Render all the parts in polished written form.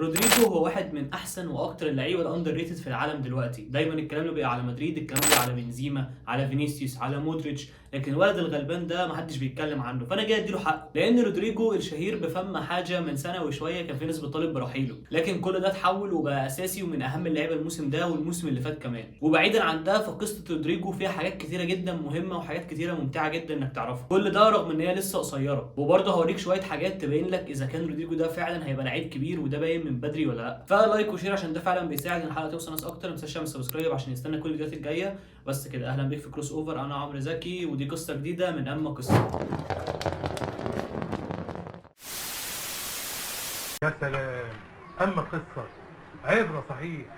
رودريجو هو واحد من احسن واكتر اللعيبة ال underrated في العالم دلوقتي. دايما الكلام اللي بيبقى على مدريد، الكلام بيبقى على بنزيما، على فينيسيوس، على مودريتش، لكن الولد الغلبان ده محدش بيتكلم عنه. فانا جاي اديله حق، لان رودريجو الشهير بفم حاجة من سنة وشوية كان في ناس بتطالب برحيله، لكن كل ده اتحول وبقى اساسي ومن اهم اللعيبة الموسم ده والموسم اللي فات كمان. وبعيدا عن ده، فقصة رودريجو فيها حاجات كتيرة جدا مهمة وحاجات كتيرة ممتعة جدا انك تعرفها، كل ده رغم ان هي لسه قصيرة. وبرضه هوريك شوية حاجات تبين لك اذا كان رودريجو ده فعلا هيبقى لعيب كبير وده باين من بدري ولا لا. ف like و share عشان ده فعلا بيساعد ان الحلقة توصل ناس اكتر. ما تنساش تعمل subscribe عشان يستنى كل الفيديوهات الجاية. بس كده، اهلا بيك في كروس اوفر، انا عمرو زكي ودي قصة جديدة من اما قصة. يا سلام، اما قصة عبره صحيح.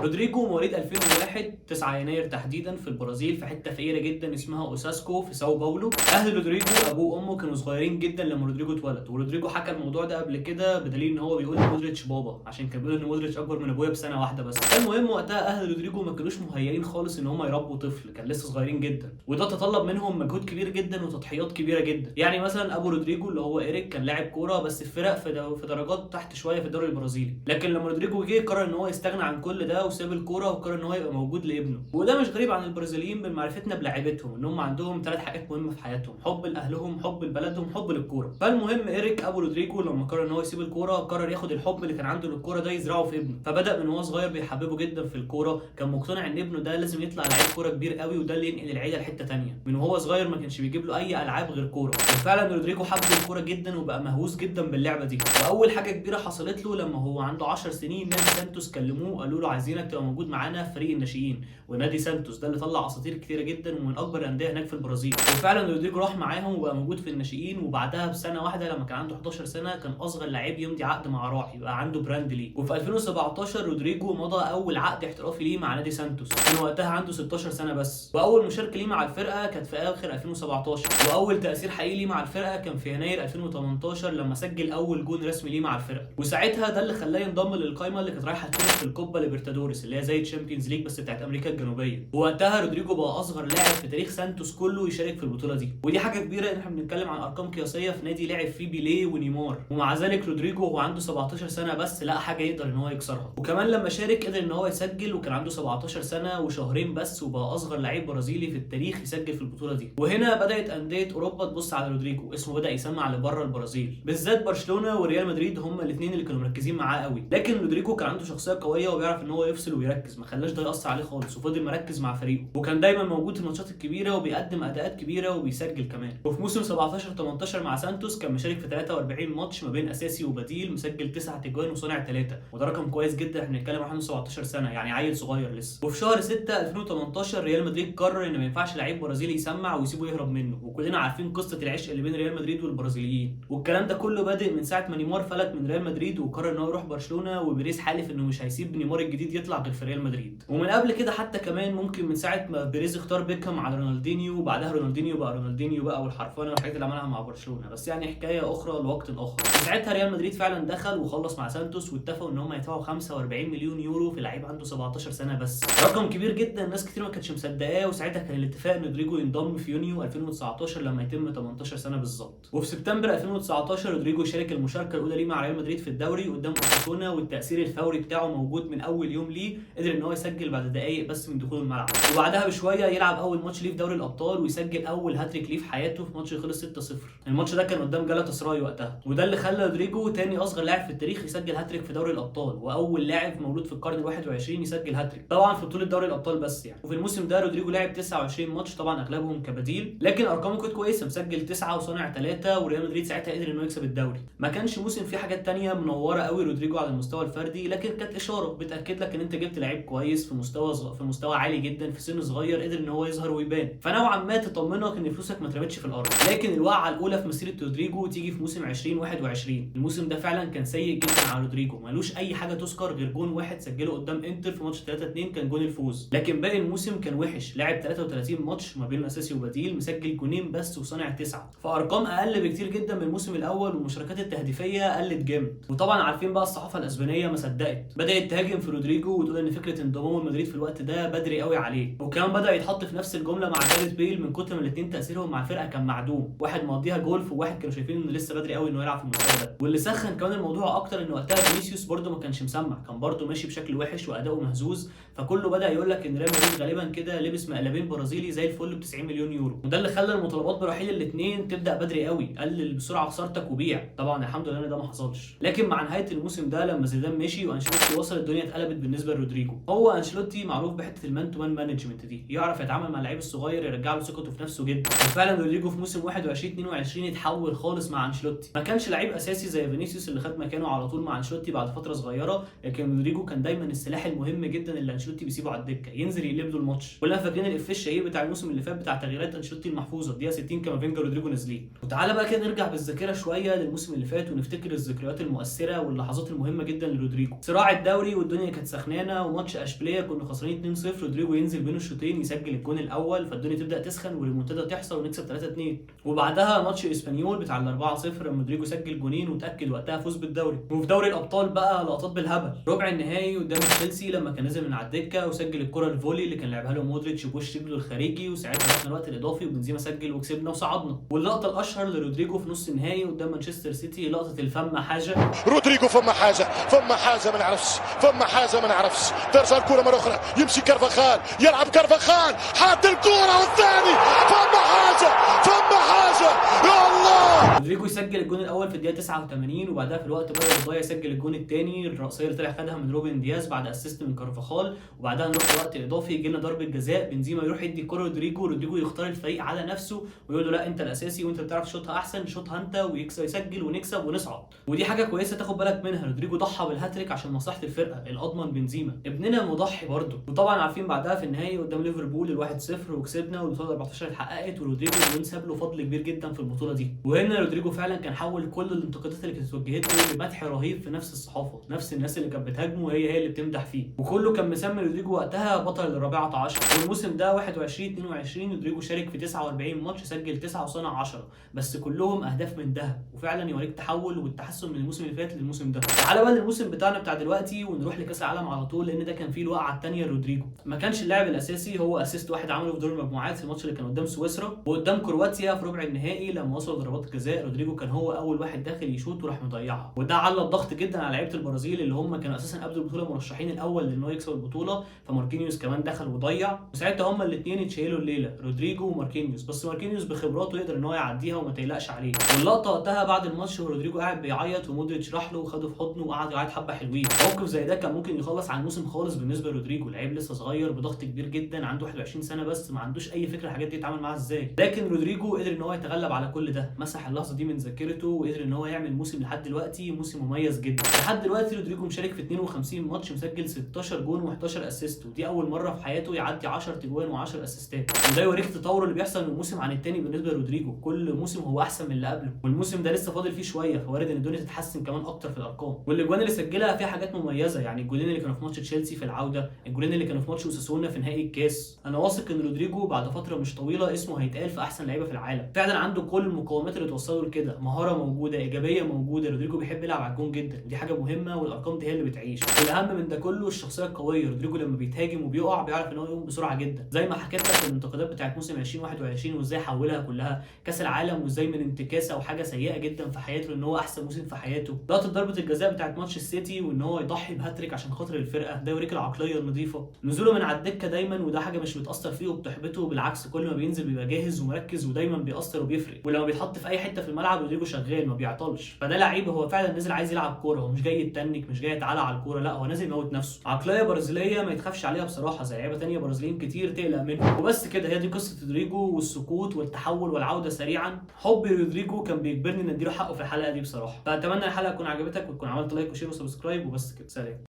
رودريجو مواليد 2001 9 يناير تحديدا في البرازيل، في حتة فقيرة جدا اسمها اوساسكو في ساو باولو. اهل رودريجو ابوه وامه كانوا صغيرين جدا لما رودريجو اتولد، ورودريجو حكى الموضوع ده قبل كده بدليل ان هو بيقول لمودريتش بابا، عشان كان بيقول ان مودريتش اكبر من ابويا بسنة واحدة بس. المهم وقتها اهل رودريجو ما كانوش مهيئين خالص ان هم يربوا طفل، كان لسه صغيرين جدا، وده تطلب منهم مجهود كبير جدا وتضحيات كبيرة جدا. يعني مثلا ابو رودريجو اللي هو ايريك كان لاعب كورة بس في فرق في درجات تحت شوية في الدوري البرازيلي، لكن لما رودريجو جه قرر ان هو يستغنى عن كل ده وساب الكورة وقرر ان هو يبقى موجود لابنه. وده مش غريب عن البرازيليين من معرفتنا بلاعيبتهم، ان هم عندهم ثلاث حاجات مهمة في حياتهم: حب لاهلهم، حب لبلدهم، حب للكورة. فالمهم ايريك ابو رودريجو لما قرر ان هو يسيب الكورة قرر ياخد الحب اللي كان عنده للكورة ده يزرعه في ابنه. فبدا من وهو صغير بيحببه جدا في الكورة، كان مقتنع ان ابنه ده لازم يطلع لعيب كورة كبير قوي وده اللي ينقل العيلة لحته ثانية. من وهو صغير ما كانش بيجيب له اي العاب غير كورة، وفعلا رودريجو حب الكورة جدا وبقى مهووس جدا باللعبة دي. واول حاجة كبيرة حصلت له لما هو عنده 10 سنين، نادي سانتوس كلموه وقالوا له عايزينك تبقى موجود معانا في فريق الناشئين. ونادي سانتوس ده اللي طلع اساطير كتيرة جدا ومن اكبر الاندية هناك في البرازيل. وفعلا رودريجو راح معاهم وبقى موجود في الناشئين. وبعدها بسنة واحدة لما كان عنده 11 سنة كان اصغر لعيب يمضي عقد مع راعي، يبقى عنده brand ليه. وفي 2017 رودريجو مضى اول عقد احترافي ليه مع نادي سانتوس، كان وقتها عنده 16 سنة بس. واول مشاركة ليه مع الفرقة كانت في اخر 2017، واول تاثير حقيقي ليه مع الفرقة كان في يناير 2018 لما سجل اول جون رسمي ليه مع الفرقة. وساعتها ده اللي خلاه ينضم للقائمه اللي كانت رايحة تشارك في الكوبا ليبرتادوريس اللي هي زي Champions League بس بتاعت امريكا الجنوبية. ووقتها رودريجو بقى اصغر لاعب في تاريخ سانتوس كله يشارك في البطولة دي، ودي حاجة كبيرة ان احنا بنتكلم عن ارقام قياسية في نادي لعب فيه بيليه ونيمار. ومع ذلك رودريجو وهو عنده 17 سنة بس لقى حاجة يقدر ان هو يكسرها، وكمان لما شارك قدر ان هو يسجل، وكان عنده 17 سنة وشهرين بس، وبقى اصغر لعيب برازيلي في التاريخ يسجل في البطولة دي. وهنا بدات اندية اوروبا تبص على رودريجو، اسمه بدا يسمع لبره البرازيل، بالذات برشلونة وريال مدريد هم الاثنين اللي كانوا مركزين معاه قوي. لكن رودريجو كان عنده شخصية قوية وبيعرف ان هو يفصل ويركز، ما خلاش ده ياثر عليه خالص، وفضل مركز مع فريقه، وكان دايما موجود في الماتشات الكبيرة وبيقدم اداءات كبيرة وبيسجل كمان. وفي موسم 17 18 مع سانتوس كان مشارك في 43 ماتش ما بين اساسي وبديل، مسجل 9 تجوان وصانع 3، وده رقم كويس جدا، احنا بنتكلم عن 17 سنة يعني عيل صغير لسه. وفي شهر 6 2018 ريال مدريد قرر ان ما ينفعش لعيب برازيلي يسمع ويسيبه يهرب منه، وكلنا عارفين قصة العشق اللي بين ريال مدريد والبرازيليين، والكلام ده كله بادئ من ساعة ما نيمار فلت من ريال مدريد وقرر ان هو يروح برشلونة، وبيريز حالف انه مش هيسيب نيمار الجديد يطلع غير في ريال مدريد. ومن قبل كده حتى كمان ممكن من ساعة ما بيريز اختار بيكهام على رونالدينيو، وبعدها رونالدينيو بقى رونالدينيو بقى والحرفنه والحاجات اللي عملها مع برشلونة، بس يعني حكاية اخرى لوقت اخر. ساعتها ريال مدريد فعلا دخل وخلص مع سانتوس، واتفقوا ان هم يدفعوا 45 مليون يورو في لعيب عنده 17 سنة بس، رقم كبير جدا ناس كتير ما كانتش مصدقاه. وساعتها كان الاتفاق ان رودريجو ينضم في يونيو 2019 لما يتم 18 سنة بالظبط. وفي سبتمبر 2019 رودريجو شارك المشاركة الاولى ليه مع ريال مدريد في الدوري قدام اوساسونا، والتاثير الفوري بتاعه موجود من اول يوم ليه، قدر ان هو يسجل بعد دقائق بس من دخول الملعب. وبعدها بشوية يلعب اول ماتش ليه في دوري الابطال ويسجل اول هاتريك ليه في حياته في ماتش خلص 6-0. الماتش ده كان قدام جالاتا سراي وقتها، وده اللي خلى رودريجو تاني اصغر لاعب في التاريخ يسجل هاتريك في دوري الابطال، واول لاعب مولود في القرن ال21 يسجل هاتريك طبعا في بطوله دوري الابطال بس يعني. وفي الموسم ده رودريجو لعب 29 ماتش طبعا اغلبهم كبديل، لكن ارقامه كانت كويسة، مسجل 9 وصانع 3، وريال مدريد ساعتها قدر انه يكسب الدوري. ما كانش موسم فيه حاجات تانية منورة قوي رودريجو على المستوى الفردي، لكن كانت اشارة بتاكد لك ان انت جبت لعيب كويس في مستوى في مستوى عالي جدا في سن صغير، قدر ان هو يظهر ويبان، فنوعا ما تطمنك ان فلوسك ما اترمتش في الارض. لكن الوقعة الاولى في مسيره رودريجو تيجي في موسم 2021. الموسم ده فعلا كان سيء جدا على رودريجو، ملوش اي حاجة تذكر غير جون واحد سجله قدام انتر في ماتش 3-2 كان جون الفوز، لكن باقي الموسم كان وحش. لعب 33 ماتش ما بين اساسي وبديل، مسجل جونين بس وصانع 9، فارقام اقل بكتير جدا من الموسم الاول، والمشاركات التهديفيه قلت جامد. وطبعا عارفين بقى الصحافة الاسبانية ما صدقت، بدات تهاجم في رودريجو وتقول ان فكرة انضمامه لمدريد في الوقت ده بدري قوي عليه. وكمان بدا يتحط في نفس الجملة مع جاريث بيل من كتر ما الاثنين تاثيرهم مع الفرقة كان معدوم، واحد مقضيها جولف وواحد كانوا شايفين انه لسه بدري قوي انه يلعب في المستوى ده. واللي سخن كمان الموضوع اكتر ان وقتها فينيسيوس برده ما كانش مسمع، كان برده ماشي بشكل وحش واداؤه مهزوز، فكله بدا يقول لك ان ريال مدريد غالبا كده لبس مقلبين برازيلي زي الفل ب 90 مليون يورو. وده اللي خلى المطالبات برحيل الاثنين تبدا بدري قوي، قلل بسرعة خسارتك وبيع. طبعا الحمد لله ان ده ما حصلش. لكن مع نهاية الموسم ده لما زيدان مشي وانشيلوتي وصل، الدنيا اتقلبت بالنسبة لرودريجو. هو انشيلوتي معروف بحته ال man to man management دي، يعرف يتعامل مع اللعيب الصغير، يرجع له ثقته في نفسه جدا. وفعلا رودريجو في موسم 21 22 اتحول خالص مع انشيلوتي، ما كانش لعيب اساسي زي فينيسيوس اللي خد مكانه على طول مع انشيلوتي بعد فترة صغيرة، لكن رودريجو كان دايما السلاح المهم جدا اللي انشيلوتي بيسيبه على الدكة، ينزل يقلب له الماتش. كلنا فاكرين الافيه الشهير بتاع الموسم اللي فات بتاع تغييرات انشيلوتي المحفوظة، الدقيقة 60 كامافينجا رودريجو نازلين. وتعالى بقى كده نرجع بالذاكرة شوية للموسم اللي فات ونفتكر الذكريات المؤثرة واللحظات المهمة جدا لرودريجو. صراع الدوري والدنيا كانت سخنانه، وماتش اشبيلية كنا خسرانين 2-0، رودريجو ينزل بين الشوطين يسجل الجون الاول، فالدنيا تبدا تسخن وريمونتادا تحصل ونكسب 3-2. وبعدها ماتش اسبانيول بتاع ال 4-0 لما رودريجو سجل جونين وتاكد وقتها فوز بالدوري. وفي دوري الابطال بقى لقطات بالهبل، ربع النهائي قدام تشيلسي لما كان نزل من على الدكة وسجل الكره ال volley اللي كان لعبها له مودريتش بوش رجله الخارجي، وساعتها رحنا الوقت الاضافي وبنزيما سجل وكسبنا وصعدنا. واللقطه الاشهر لرودريجو في نص النهائي قدام مانشستر سيتي، لقطة الفم حاجة. رودريجو فما حاجة، فما حاجة ما نعرفش، فما حاجة ما نعرفش. ترجع الكره مرة اخرى، يمشي كارفاخال، يلعب كارفاخال، حط الكره والثاني، فما حاجة، فما حاجة، يا الله. رودريجو يسجل الجون الاول في الدقيقة 89، وبعدها في الوقت بدل الضايع يسجل الجون الثاني الرأسية اللي طلع خدها من روبن دياز بعد assist من كارفاخال. وبعدها نروح لوقت اضافي، يجي لنا ضربه جزاء، بنزيما يروح يدي الكره لرودريجو، رودريجو يختار الفريق على نفسه ويقول له لا انت الاساسي وانت بتعرف تشوطها احسن، شوطها انت ويكسب يسجل ونكسب ونصعد. ودي حاجة كويسة تاخد بالك منها، رودريجو ضحى بالهاتريك عشان مصلحة الفرقة، الاضمن بنزيما ابننا مضحي برضه. وطبعا عارفين بعدها في النهائي قدام ليفربول ال1-0 وكسبنا والبطوله 14 اتحققت، ورودريجو بينسب له فضل كبير جدا في البطولة دي. وهنا رودريجو فعلا كان حول كل الانتقادات اللي كانت اتوجهت له لمدح رهيب في نفس الصحافة، نفس الناس اللي كانت بتهاجمه هي اللي بتمدح فيه، وكله كان مسمي رودريجو وقتها بطل الرابعة عشر. والموسم ده 21 22 رودريجو شارك في 49 ماتش، سجل 9 وصنع 10، بس كلهم اهداف من ذهب، وفعلا يوريك تحول والتحسن من الموسم اللي فات للموسم ده. تعالى بقى للموسم بتاعنا بتاع دلوقتي ونروح لكاس العالم على طول، لان ده كان فيه الوقعة الثانية لرودريجو. ما كانش اللاعب الاساسي، هو assist واحد عمله في دور المجموعات في الماتش اللي كان قدام سويسرا، وقدام كرواتيا في ربع النهائي لما وصلوا ضربات الجزاء رودريجو كان هو اول واحد داخل يشوط وراح مضيعها. وده على الضغط جدا على لعيبة البرازيل اللي هم كانوا اساسا قبل البطولة مرشحين الاول لان هو يكسب البطولة، فماركينيوس كمان دخل وضيع، وساعتها هم الاثنين اتشيلوا الليلة رودريجو وماركينيوس، بس ماركينيوس بخبراته يقدر ان هو يعديها وما تقلقش عليه. واللقطه وقتها بعد الماتش ورودريجو قاعد بيعيط ومودريتش راح له وخده في حضنه وقعد يعيط حبه حلوين. موقف زي ده كان ممكن يخلص على الموسم خالص بالنسبة لرودريجو، لعيب لسه صغير بضغط كبير جدا، عنده 21 سنة بس، ما عندوش اي فكرة الحاجات دي يتعامل معاها ازاي. لكن رودريجو قدر ان هو يتغلب على كل ده، مسح اللحظة دي من ذاكرته وقدر ان هو يعمل موسم لحد دلوقتي موسم مميز جدا. لحد دلوقتي رودريجو مشارك في 52 ماتش، مسجل 16 جون و11 assist، ودي اول مرة في حياته يعدي 10 اجوان و10 اسيستات. وده يوريك التطور اللي بيحصل من موسم عن التاني بالنسبة لرودريجو، كل موسم هو احسن من اللي قبله، والموسم ده لسه فاضل فيه شوية، فوارد ان الدنيا تتحسن كمان اكتر في الارقام. والاجوان اللي سجلها فيها حاجات مميزة، يعني الجولين اللي كانوا في ماتش تشيلسي في العودة، الجولين اللي كانوا في ماتش اوساسونا في نهائي الكاس. انا واثق ان رودريجو بعد فترة مش طويلة اسمه هيتقال في احسن لعيبة في العالم. فعلا عنده كل المقومات اللي توصله لكده، مهارة موجودة، ايجابية موجودة، رودريجو بيحب يلعب على الجون جدا، ودي حاجة مهمة، والارقام دي هي اللي بتعيش. والاهم من ده كله الشخصية القوية، رودريجو لما بيتهاجم وبيقع بيعرف ان هو يقوم بسرعة جدا، زي ما حكيت لك في الانتقادات بتاعت موسم 2021 وازاي حولها كلها كاس العالم، وازاي من انتكاسه وحاجه سيئه جدا في حياته ان هو احسن موسم في حياته. لقطة ضربه الجزاء بتاعت ماتش السيتي وان هو يضحي بهاتريك عشان خاطر الفرقة، ده يوريك العقلية النظيفة. نزوله من على الدكة دايما، وده حاجة مش بتاثر فيه وبتحبطه، بالعكس كل ما بينزل بيبقى جاهز ومركز ودايما بيأثر وبيفرق. ولما بيتحط في اي حتة في الملعب رودريجو شغال ما بيعطلش، فده لعيب هو فعلا نزل عايز يلعب كورة، هو مش جاي يتنك، مش جاي يتعالى على الكورة، لا هو نازل يموت نفسه. عقلية برازيليه ما يتخافش عليها بصراحة، زي لعيبة ثانية برازيليين كتير تقلق منه. وبس كده، هي دي قصة رودريجو والسقوط والتحول والعودة سريعا. حبي لرودريجو كان بيجبرني ان اديله حقه في الحلقة دي بصراحة. فاتمنى الحلقة تكون عجبتك وتكون عملت like و share و subscribe، وبس كده، سلام.